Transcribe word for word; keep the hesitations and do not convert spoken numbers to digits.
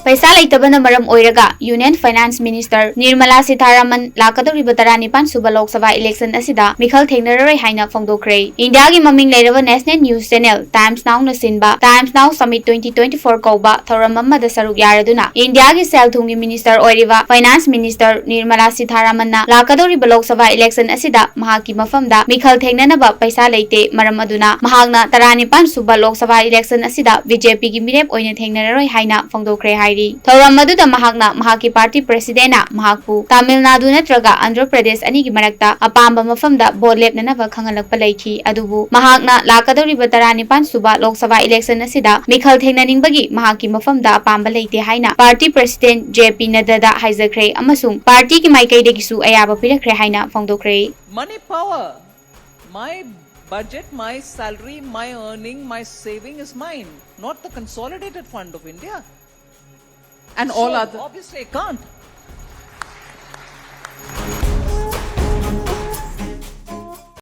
ꯄꯩꯁꯥ ꯂꯩꯇꯕꯅ ꯃꯔꯝ ꯑꯣꯏꯔꯒ Union Finance Minister Nirmala Sitharaman ꯂꯥꯛꯀꯗꯧꯔꯤꯕ ꯇꯔꯥꯅꯤꯄꯥꯟ ꯁꯨꯕ ꯂꯣꯛ ꯁꯚꯥ election ꯑꯁꯤꯗ ꯃꯤꯈꯜ ꯊꯦꯡꯅꯔꯔꯣꯏ ꯍꯥꯏꯅ ꯐꯣꯡꯗꯣꯛꯈ꯭ꯔꯦ꯫ ꯏꯟꯗꯤꯌꯥꯒꯤ ꯃꯃꯤꯡ ꯂꯩꯔꯕ national news channel Times Now ꯅ ꯁꯤꯟꯕ Times Now Summit twenty twenty-four ꯀꯧꯕ ꯊꯧꯔꯝ ꯑꯃꯗ ꯁꯔꯨꯛ ꯌꯥꯔꯗꯨꯅ ꯏꯟꯗꯤꯌꯥꯒꯤ ꯁꯦꯜ ꯊꯨꯝꯒꯤ minister ꯑꯣꯏꯔꯤꯕ Finance Minister Nirmala Sitharaman ꯅ ꯂꯥꯛꯀꯗꯧꯔꯤꯕ ꯂꯣꯛ ꯁꯚꯥ election ꯑꯁꯤꯗ ꯃꯍꯥꯛꯀꯤ ꯃꯐꯝꯗ ꯃꯤꯈꯜ ꯊꯦꯡꯅꯅꯕ ꯄꯩꯁꯥ ꯂꯩꯇꯦ, ꯃꯔꯝ ꯑꯗꯨꯅ ꯃꯍꯥꯛꯅ ꯇꯔꯥꯅꯤꯄꯥꯟ ꯁꯨꯕ ꯂꯣꯛ ꯁꯚꯥ election ꯑꯁꯤꯗ BJP ꯒꯤ ꯃꯤꯔꯦꯞ ꯑꯣꯏꯅ ꯊꯦꯡꯅꯔꯔꯣꯏ ꯍꯥꯏꯅ ꯐꯣꯡꯗꯣꯛꯈ꯭ꯔꯦ ꯍꯥꯏꯔꯤ꯫ ꯊꯧꯔꯝ ꯑꯗꯨꯗ ꯃꯍꯥꯛꯅ ꯃꯍꯥꯛꯀꯤ party president ꯅ ꯃꯍꯥꯛꯄꯨ ꯇꯥꯃꯤꯜ ꯅꯥꯗꯨ ꯅꯠꯇ꯭ꯔꯒ ꯑꯟꯙ꯭ꯔ ꯄ꯭ꯔꯗꯦꯁ ꯑꯅꯤꯒꯤ ꯃꯔꯛꯇ ꯑꯄꯥꯝꯕ ꯃꯐꯝꯗ vote ꯂꯦꯞꯅꯅꯕ ꯈꯪꯍꯜꯂꯛꯄ ꯂꯩꯈꯤ, ꯑꯗꯨꯕꯨ ꯃꯍꯥꯛꯅ ꯂꯥꯛꯀꯗꯧꯔꯤꯕ ꯇꯔꯥꯅꯤꯄꯥꯟ ꯁꯨꯕ ꯂꯣꯛ ꯁꯚꯥ election ꯑꯁꯤꯗ ꯃꯤꯈꯜ ꯊꯦꯡꯅꯅꯤꯡꯕꯒꯤ ꯃꯍꯥꯛꯀꯤ ꯃꯐꯝꯗ ꯑꯄꯥꯝꯕ ꯂꯩꯇꯦ ꯍꯥꯏꯅ party president J P Nadda ꯗ ꯍꯥꯏꯖꯈ꯭ꯔꯦ ꯑꯃꯁꯨꯡ party ꯒꯤ ꯃꯥꯏꯀꯩꯗꯒꯤꯁꯨ ꯑꯌꯥꯕ ꯄꯤꯔꯛꯈ꯭ꯔꯦ ꯍꯥꯏꯅ ꯐꯣꯡꯗꯣꯛꯈ꯭ꯔꯦ꯫ Money power. My budget, my salary, my earning, my saving is mine, not the consolidated fund of India. And all So, other. Obviously, I can't.